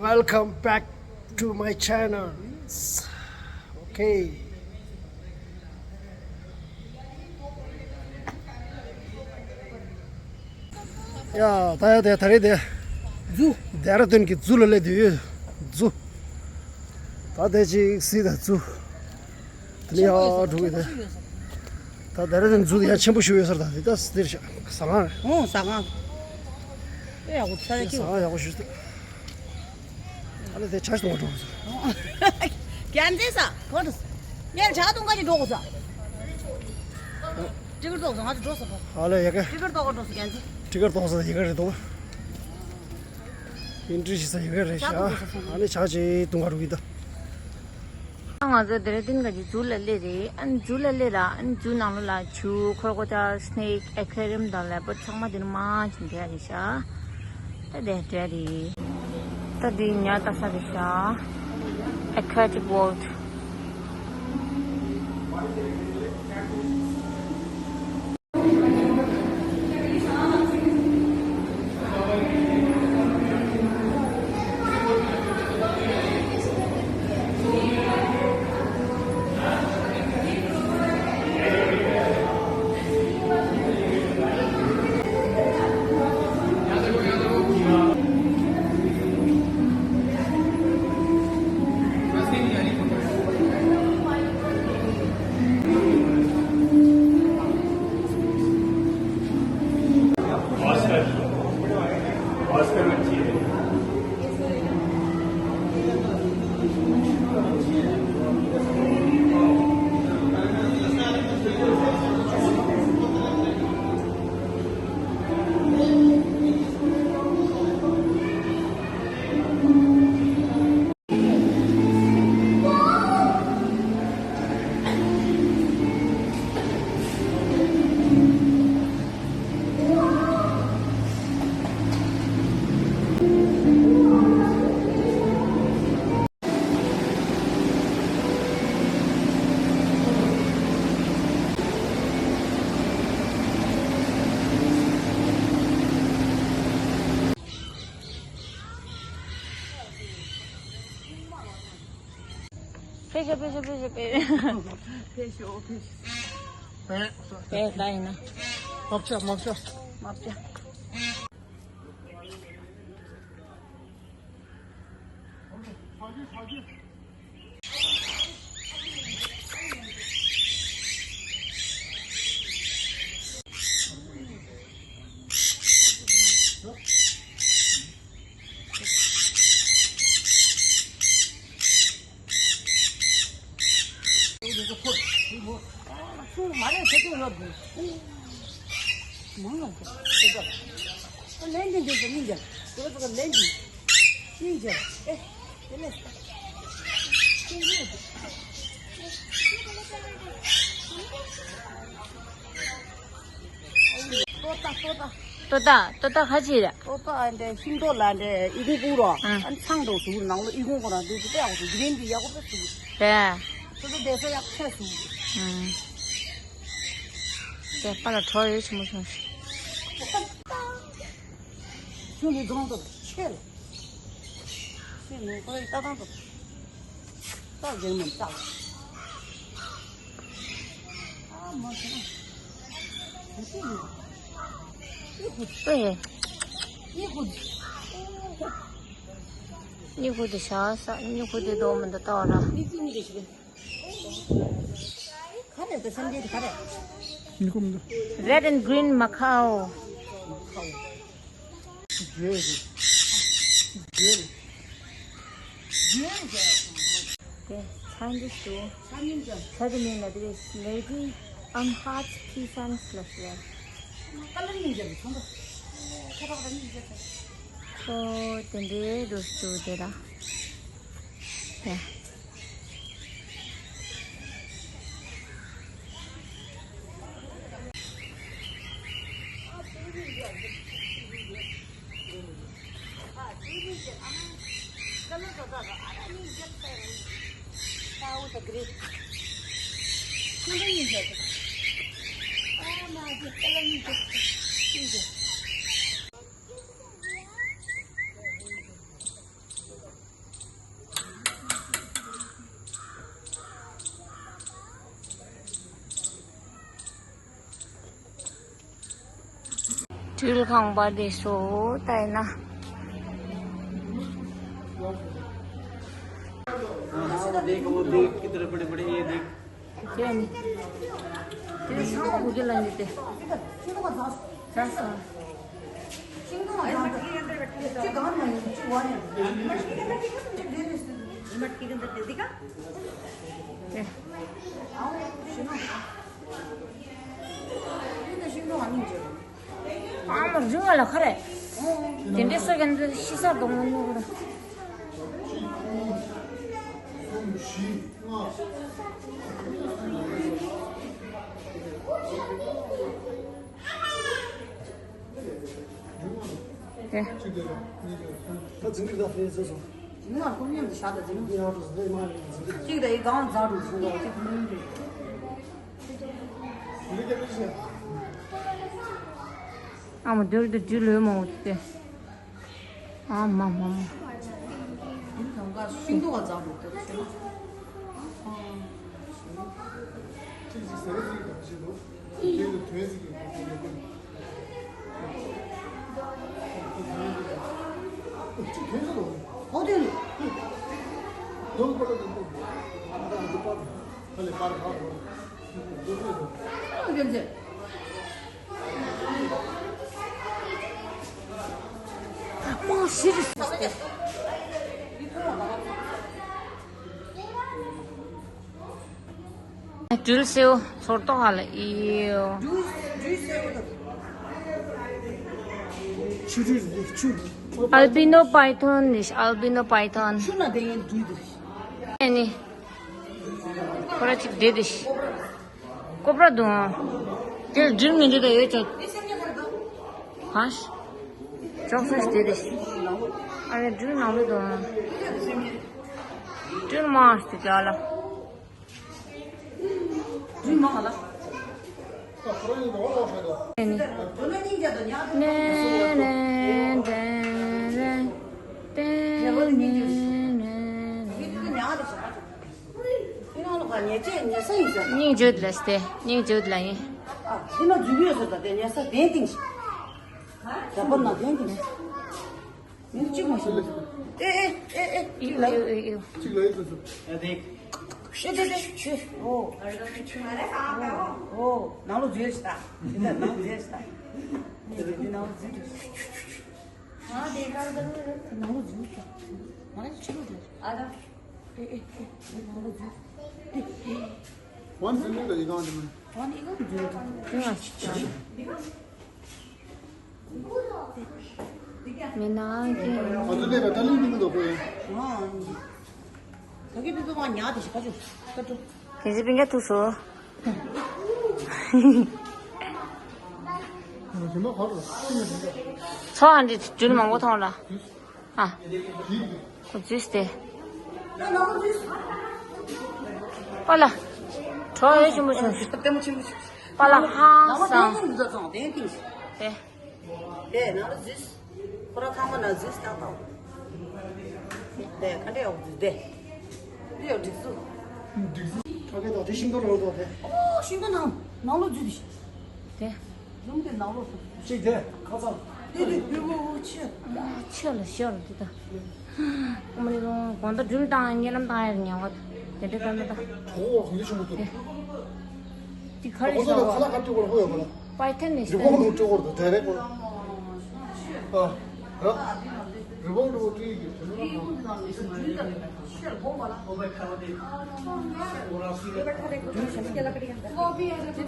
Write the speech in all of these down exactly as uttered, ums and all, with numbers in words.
Welcome back to my channel. Okay. ཡ། ད་ཡ་དེ་ད་རེས་དེ། ཛུ། ལྡེ་ར་ལྡུན་གྱི་ཛུ་ལ་སླེབས་དུས་ཡོད། ཛུ། ད་དེ་ཅིག་སྲིད་ད་ཛུ། དེ་ནས་ཡར་འགྲོ་གི་དེ། ད་ལྡེ་ར་ལྡུན་ཛུ་དེ་ཡང་ཆེན་པོ་ཞིག་ཡོད་ས་རེད། ད་དེ་ད་འདིར་ཤག་ཟ་ཁང་རེད། ཨོ་ཟ་ཁང་། ཨེ་ཡག་པོ་ས་ཡ་ཟ་ཁང་ཡག་པོ་ཞིག་འདུག་ཨ་ལེ་དེ་ཇ་ཞིག་འཐུང་ག་འགྲོ་དགོས་ས། རྒྱལ་མཚན་ས་གོ་འགྲོ་ས། ངས་ཇ་འཐུང་ག་ཅིག་འགྲོ་དགོས་ས། ཊི་ཀེ་ཊི་ཐོགས་སོང་། ང་ཚོ་འགྲོ་སོང་། ཨ་ལེ་ཡ་གི། ཊི་ཀེ་ཊི་ཐོགས་ག་འགྲོ་སོང་རྒྱལ་མཚན། ཊི་ཀེ་ཊི་ཐོགས་སོང་ཡ་གི་རེད་དོ། ཨེན་ཊི་རི་ཞིག་ས་ཡ་གི་རེད་ཤག་ཇ་འཐུང་ག་འགྲོ་སོང་། ཨ་ལེ་ཇ་ཅིག་འཐུང་ག་འགྲོ་གི་ད། ང་ཚོ་ལྡེ་ར་ལྡུན་ག་ཅིག་ཛུ་ལ་སླེབས་རེད། ཨ་ནི་ཛུ་ལ་སླེབས་ར། ཨ་ནི་ཛུ་ནང་ལོགས་ལ་ཆུ། ཁོར་ཀོ་ཌའིལ། སི་ནེག། ཨེ་ཁུ་ཨེ་རི་ཡམ་དང་ལེ་པར་ཌི་ཚང་མ་དེ་ནས་མར་ཅིག་འགྲོ་ཡ་རེད་ཤག་ད་དེ་འགྲོ་ཡ་རེད། ད་དེ་ཉ་ལྟ་ས་རེད་ཤག་ཨེ་ཁུ་ཨེ་ཊིག་ཝོལཌ། ཕེབས་ཤོག་ཕེབས་ཤོག་ཕེབས་ཤོག་ཕེབས། ཕེབས་ཤོག་ཕེབས་ཤོག་ཕེབས་ད་ཡིན་ན། མ་བྱ་མ་བྱ། མ་བྱ། ཏོ་ཏ་ཏོ་ཏ། ཏོ་ཏ་ཏོ་ཏ་ཁ་ཅིག་རེད། ཏོ་ཏ་ཨ་འདྲ་ཤིང་ཏོག་ལ་འདྲ་ཨི་ཁུང་སྤུ་རོ། ཨང་། ཨ་ནི་ཚང་འགྲོ་ཟུག་ནང་ལོ་ཨི་ཁུང་ཁོ་རང་འདུག་ཏོ་ཏ་ཡག་པོ་འདུག་གི་རེད། འདི་ཡག་པོ་ཟུག་རེད། ཏོ་ཏ་བསྡད་ས་ཡག་པོ་ཟུག་ཨང་། དེ་པ་ལ་གྲོགས་ཡོད་ཆེན་མོ་སོང་ཞིག་ཁྱོད་ནི་སྒང་དུ་ཆེ་ལ། ཁྱོད་ནི་ཁོ་རའི་ལྟ་སྟངས་དུ། ཏོག་ཙམ་མི་ལྟ། ཨ་མ་ཟེར་ན། ག་ཚོད་ཡིན། ཨི་ཁུ། ཨེ། ཨི་ཁུ། ཨི་ཁུ་དེ་བྱ་ས། ཨི་ཁུ་དེ་དོ་མི་འདུག་ལྟ་བ་ར། ཨི་ཁུ་མི་འདུག་ཤི། ག་རེ་འདུག་སེམས་ཅན་དེ་ག་རེ། ཨི་ཁུ་མི་འདུག Red and green macaw. Macaw. རྒྱལ་རེད། རྒྱལ་རེད། རྒྱལ་རེད། དེ་ཚ་འདི་ཞུ། ཚ་ཉིན་ཅན། ཚ་གི་མིང་ལ་དེ་རེད། Lady Amhart's Peasants ལ་ཞུ། ཀ་ལ་ཉིན་ཅན་ཚོང་པ། ཁ་ཐག་ལ་ཉིན་ཅན་ཚོང་པ། ཁོ་དེ་འདྲའི་རུ་ཞུ་དེ་ལ། དེ། སྦྲུལ་ཁང་པ་དེ་ཚོ་ལྟ་ཡིན་ན། हाँ, देख, वो देख, कितने बड़े बड़े, ये देख। དེ་ནི། དེ་ཚང་མ་གུ་གེ་ལ་ནི་དེ། ཚ་ས། དེ། ཨ་མ་རིང་བ་ལ་ཁ་རེ། དེ་འདྲའི་སོ་ཀན་དེ་ཤི་ས་གཏོང་མི་ནུས་པ། དེ། ད་འཛིན་གྱི་ད་ཕེ་ཟེར་སོང་། འཛིན་གྱི་ད་ཁོ་མཉམ་དུ་བཞག་ད་འཛིན་གྱི་ཡང་དུ་ཟེར་མ་རེད། འཛིན་གྱི་གཅིག་ད་ཡི་གང་ཛ་རུ་སོང་ད་གཅིག་མི་འདུག་ཨ་མ་འདིར་དུ་འདྲི་ལོས་མ་འོ་དེ། ཨ་མ་མ་མ། འདི་གང་ག་ཤིང་ཏོག་ག་འཛག་འདུག་དེ་ཤིང་། ཨ། ཅིག་ཅིག་ཟེར་ཅིག་དང་ཞིག་འདུག་དེ་ལ་དོན་ཅིག་གི་གོ་དེ་ལ་ཀུན། ཅིག་དོན་ཅིག་དང་། ཨོ་དེ་ལ། ནོར་པ་ལ་དུ་ཀུན། ཨ་ད་འདི་པར། ཧ་ལས་པར་ཧ་གོ། སྦྲུལ་སེའུ་ཚོར་ཏོག་ཧ་ལ་ཨིའོ། Albino python ནི་albino python། ཨེ་ནི། ཁོ་ར་ཅིག་བསྡད་དེ་ཤི། ཀོ་པྲ་དུང་། དེར་སྦྲུལ་མི་འདྲ་ད་ཡོད་ཅོག་ཧ་ཤི། ཅོག་སོ་ཤི་བསྡད་དེ་ཤི། ཨ་རེ་སྦྲུལ་ནང་ལོ་དུང་། སྦྲུལ་མ་ཤི་དེ་ལ། སྦྲུལ་མ་ལ། ཨེ་ནི། ནེ་ནེ་ཏེ་རེ་ཏེ་ནེ་ནེ། སྙིང་བརྗོད་ལ་སྟེ། སྙིང་བརྗོད་ལ་ཡིན། མེ་ནང་གི། ང་ཚོ་ལས་ཀ་ཏ་ལིང་ཏིང་འདུག་གོ། ང་ཚོ་ལས་ཀ་ཉག་དེ་ཞིག་ཁ་ཆུ་ཁ་ཆུ། དེ་ཚེ་པིང་ཀ་ཐུག་སོ། ཚོ་ཨ་འདི་ཇུན་མང་པོ་ཐོང་ལ། ཨ། ཁོ་ཇུས་ཏེ། པ་ལ། གྲོགས་ཡོད་ཆེན་པོ་བྱུང་། པ་ལ་ཧང་སང་། དེ། དེ་ནང་ལ་ཇུས། ཁོ་ར་ཁང་པ་ན་ཇུས་བཏང་དང་། དེ་ཁ་འདྲེ་ཡོག་ཇུས་དེ། དེ་ཡོག་འགྲིག་སུ། འགྲིག་སུ། ཁ་སྐད་དང་དེ་ཤིང་ཏོག་རེད་དོ་དེ། ཨོ་ཤིང་ཏོག་ནང་ནང་ལོ་ཇུས་དེ། དེ། ལུང་དེ་ནང་ལོ་སུ། ཅིག་དེ་ཁ་ཚང་། དེ་དེ་བུ་བུ་བུ་ཆེ། ཆེ་ལ་ཤོར་འདི་ད། ཨ་མ་ནི་རོང་གོང་ད་སྦྲུམ་བཏང་ཉེ་ལམ་བཏང་ཡར་ཉེ་བ། དེ་འདྲ་ད་ན་ད། གྲོགས་པོ་གང་འདྲ་ཆེན་པོ་འདུག་དེ་ཁ་རི་ཤོར་བ། ཁ་ལག་ཁ་སྤྲོད་པར་ཧོ་ཡོད་པ་ལ། པའི་ཐན་ནི་རི་བོང་ལུག་སྤྲོད་པར་འདུག་དེ་རེད་པ། ཨ། ར། རི་བོང་ལུག་སྤྲོད་ཡིག་གི་དོན་དག་དང་། ཅི་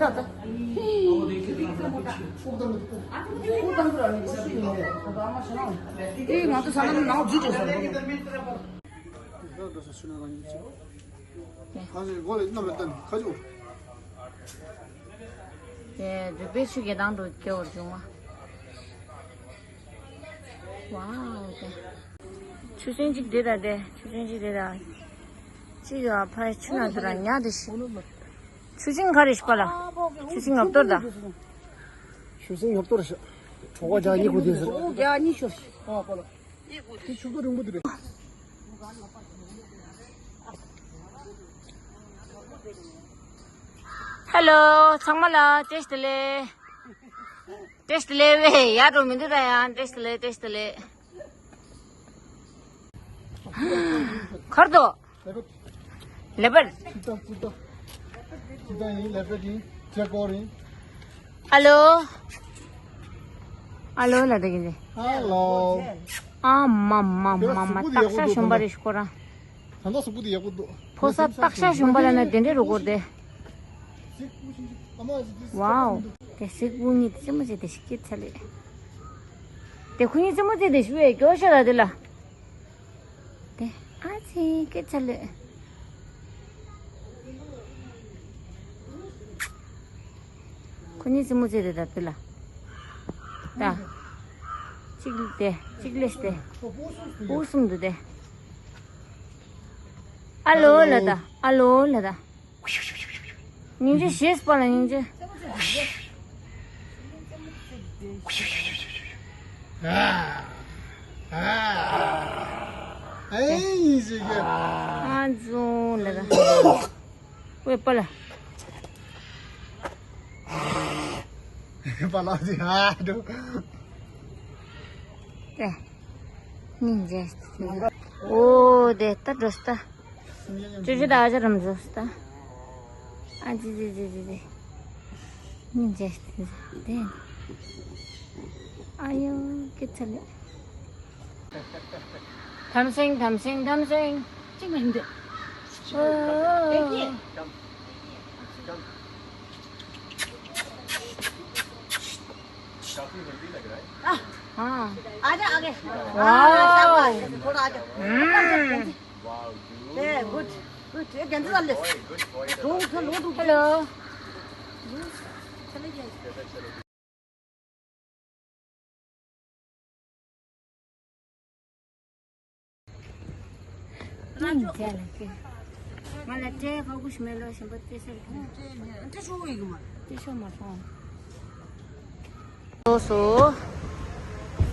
ད་ད། ཨེ་ང་ཚོ་ས་ལམ་ནང་འཛུལ་བྱས་སོང་། ཁ་ཅིག་མགོ་ལ་གནམ་ལ་བསྟན་ཁ་ཅིག་དེ་རུས་པའི་ཆུ་གེ་དང་དུ་སྐྱེ་བར་བྱུང་བ། ཝའོ་དེ། ཆུ་ཆེན་གཅིག་དེ་དང་དེ། ཆུ་ཆེན་གཅིག་དེ་དང་། གཅིག་ཡོད་ཕར་ཆུ་ནང་དུ་ར་ཉག་དེ་ཤི། ཆུ་ཆེན་ག་རེ་ཤི་པ་ལ། ཆུ་ཆེན་ངབ་གཏོར་དང་། ཆུ་ཆེན་ངབ་གཏོར་ཤི། གྲོགས་པོ་རྒྱ་གཉིས་ཁུ་དེ་ཟེར། རྒྱ་གཉིས་ཤོར་ཤི། ཨ་པ་ལ། དེ་ཆུ་ཚོད་རིང་པོ་དེ་རེད། ཧེ་ལོ། ཚང་མ་ལ་བཀྲ་ཤིས་བདེ་ལེགས། བཀྲ་ཤིས་བདེ་ལེགས་ཝེ། ཡར་འགྲོ་མི་འདུག་ད་ཡང་། བཀྲ་ཤིས་བདེ་ལེགས། བཀྲ་ཤིས་བདེ་ལེགས། གར་འགྲོ། ལེ་པར། ལེ་པར། ཅི་ལྟ་ཅི་ལྟ། ཅི་ལྟ་ཡིན། ལེ་པར་ཡིན། ཅེ་ཀོར་ཡིན། ཨ་ལོ། ཨ་ལོ་ལ་ད་གིན་ནི། ཧ་ལོ། ཨ་མ་མ་མ་མ། སྟག་ཤ་ཞོན་པ་རེད་ཤི་ཁོ་རང་། ད་ལྟ་གཟུགས་པོ་དེ་ཡག་པོ་འདུག་ཕོ་གསར་སྟག་ཤ་ཞོན་པ་ལ་ན་དེ་འདྲའི་རུ་སྐོར་དེ། ཝའོ། དེ་གཟིགས་པོ་གཉིས་དེ་ཅི་མོ་ཅི་དེ་ཤི་སྐྱིད་ཚ་ལེ། དེ་ཁོ་གཉིས་ཅི་མོ་ཅི་དེ་ཤི་བའི་སྐྱོ་ཤ་ལ་དེ་ལ། དེ་ཨ་ཙི་སྐད་ཆ་ལོས། ཁོ་གཉིས་ཙི་མོ་ཙི་རེད་ད་དེ་ལ། ད། གཅིག་དེ་གཅིག་ལས་དེ། འུ་གསུམ་དུ་དེ། ཨ་ལོ་ལ་ད། ཨ་ལོ་ལ་ད། སྙིང་རྗེ་ཞེས་པ་ལ་སྙིང་རྗེ། ཨེ་ཡིན་ཟེར་གི། ཨ་ཛུང་ལ་ད། ཝེ་པ་ལ། པ་ལ་ཟེར་ཨ་འགྲོ། ཏེ། སྙིང་རྗེ། ཨོ་དེ་ལྟ་འགྲོ་ལྟ། ཅོ་ཅོ་ད་ཨ་ཅག་རམ་བཟོ་ལྟ། ཨ་ཙི་ཙི་ཙི་ཙི་ཙི། སྙིང་རྗེ། དེ། ཨ་ཡོ་སྐྱིད་ཚ་ལེ། དམ་སེང་དམ་སེང་དམ་སེང་། ཅི་མ་ཡིན་འདི། ཨོ། हाँ। आजा आगे। वाओ। हाँ, शाबाश। थोड़ा आजा। हम्म। ए, गुड, गुड। ये गेंद डाल ले। हेलो। ང་ལ་སྤྲད་ཧོ་གུ་ཤི་མེ་ལོ་ཞིམ་པོ་སྤྲད་ཟེར་གི། སྤྲད་ཤོག་ཡིག་མ། སྤྲད་ཤོག་མ་སོང་། ལོ་སོ།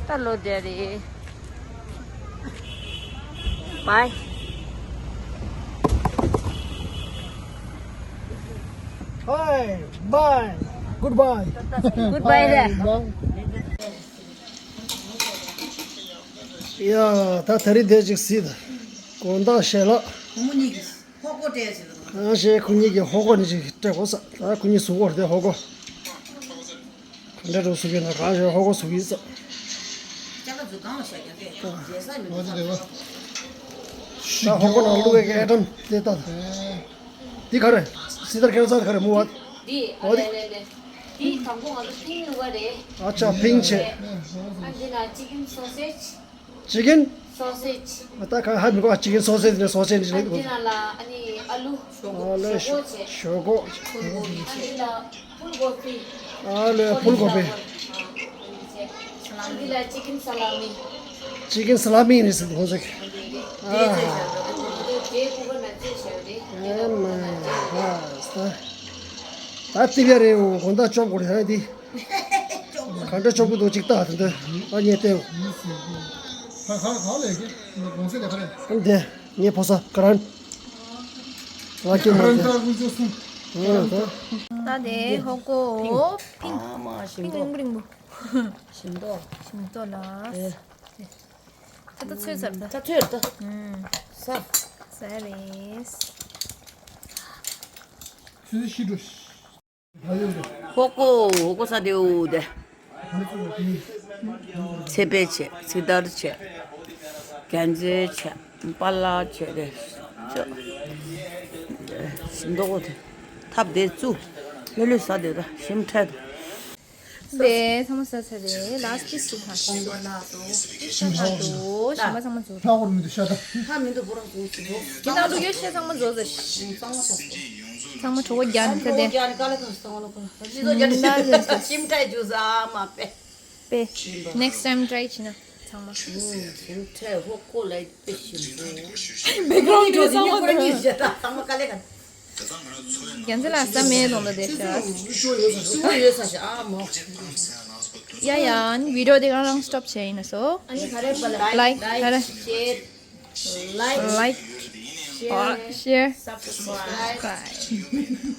ད་ལོ་དེ་རེད། Bye. Hi, bye. Goodbye. Goodbye རེད། Bye. ཡ། ད་ད་རེས་དེ་ཅིག་སྲིད། དགོང་དག་ཞལ་ལག་ཁོ་མོ་གཉིས་ཀྱིས་ཧོ་ཀོ་སྤྲད་ཟེར་ལ། གང་ཞེས་ཁོ་གཉིས་ཀྱིས་ཧོ་ཀོ་ནི་ཅིག་སྤྲད་དགོས་ས། ད་ཁོ་གཉིས་ཟུག་གོ་རེད་དེ་ཧོ་ཀོ། ག་འདྲ་འགྲོ་ཟུག་གི་ན་གང་ཞེས་ཧོ་ཀོ་ཟུག་གི་ས། ཅ་ལག་ཟུག་གང་ལ་བཤད་ཀྱང་དེ་རྗེས་ས་མི་འདུག་ས། ད་ཧོ་ཀོ་ནང་བླུགས་པའི་ཨེ་ཊམ་དེ་ལྟ། འདི་ག་རེ། སི་ཏར་ཁེན་ས་ག་རེ་མུ་བ། འདི་ཨ་ལེ་ལེ་ལེ། འདི་དང་པོ་ང་ཚོ་ཐིང་ལུ་བ་རེད། ཨ་ཅག་ཕིང་ཆེ། ཨ་འདི་ན་ཅི་ཀིན་སོ་སེ་ཇི། ཅི་ཀིན། སོ་སེ་ཇི། ཨ་ད་ག་ཧ་མི་གོ། ཨ་ཅི་ཀིན་སོ་སེ་ཇི་ནས་སོ་སེ་ཇི་ལེགས་འདུག་ཨ་འདི་ན་ལ་ཨ་ནི་ཨ་ལུ། ཨ་ལེ་ཞོ་ཞོ་ཀོ། ཨ་འདི་ལ་ཕུལ་གོ་པི། ཨ་ལེ་ཕུལ་གོ་པི། ཨ་འདི་ལ་ཅི་ཀིན་ས་ལ་མི། ཅི་ཀིན་ས་ལ་མི་ནི་ཟེར་ཁོང་ཚོ་གི། ཨ་ཧ། ཨ་མ་ཧ་ས། ད་ཏི་བ་རེ་འོ་གོན་ད་ཅོབ་གོ་རེ་ཧ་འདི། ག་འདྲ་ཅོབ་གོ་འདུག་ཅིག་ལྟ་དེ་འདི། ཨ་ཉེ་ཏེ། ཁ་ཁ་ཁ་ལས་ཀྱི་གོང་ཚད་ལས་ཁ་རེད། འདི་ངའི་ཕོ་ས་ཀ་རན། ང་ཀྱི་མ་འདི། ད་དེ་ཧོ་ཀོ་ཕིང་། ཨ་མ་ཞིམ་ཏོ། ཕིང་རིང་པོ་རིང་པོ། ཞིམ་ཏོ། ཞིམ་ཏོ་ལ། ཨེ། ད་ཚོད་ཚར་ད། ད་ཚོད་ད། ཨུམ། ས། ས་རེད། ཚོད་ཤི་འགྲོ། ཧོ་ཀོ་ཧོ་ཀོ་ས་དེའུ་དེ། ཚེ་དཔལ་ཆེ། ཚེ་དར་ཆེ། རྒྱ་མཚོའི་ཆེ། པཱ་ལགས་ཆེ་དེ། ཅོ། ཞིམ་མདོག་དེ། ཐབ་དེ་བཙུགས། ལྷོད་ལྷོད་ཟ་དེ་ད་ཞིམ་ཁྲལ་དུ། དེ་ཚང་མ་ཟ་ཚར་རེད། ལ་སི་ཊི་ཅིག་ཧ། ཁོང་ཚོ་ལ་དོ། ཤ་ཁ་དོ། ཞིམ་པ་ཚང་མ་ཚོ། ལྷ་ཧོར་མི་འདུག་ཤ་ད། ཁ་མི་འདུག་བོ་རང་ཚོ་ཚོ། ཁྱེད་རང་ཚོ་ཡོད་ཤ་ཚང་མ་ཚོ་ཟ། ཚང་མ་ཚོ། ཚང་མ་གྲོད་ཁོག་རྒྱགས་ནས་ཚར་ཏེ། གྲོད་ཁོག་རྒྱགས་ནས་ཀ་ལ་ཚང་མ་ཚོ་ཚང་མ་ལོ་ཁོ། ཞིམ་ཁྲལ་ཇུ་ས་མ་པེ། པེ། Next time try བྱེད་ན་ཚང་མ། ཞིམ་ཁྲལ་ཧོ་ཀོ་ལ་པེ་ཞིམ་པོ། བེག་གྷ་རའུན་ཌི་ཚང་མ་ཚང་མ་ཚང་མ་ཀ་ལེ་ཁ། རྒྱལ་མཚན་ལགས་ཟ་མེད་དང་ད་དེ་ཤ། ཡ་ཡ། ཨ་ནི་བི་ཌི་ཡོ་དེ་རང་རང་སི་ཊོབ་བྱས་ཡིན་ན་སོ། ལའིཀ་ག་རེ། ལའིཀ་ཤེར། ཤེར། སབ་སི་ཀ་རའིབ།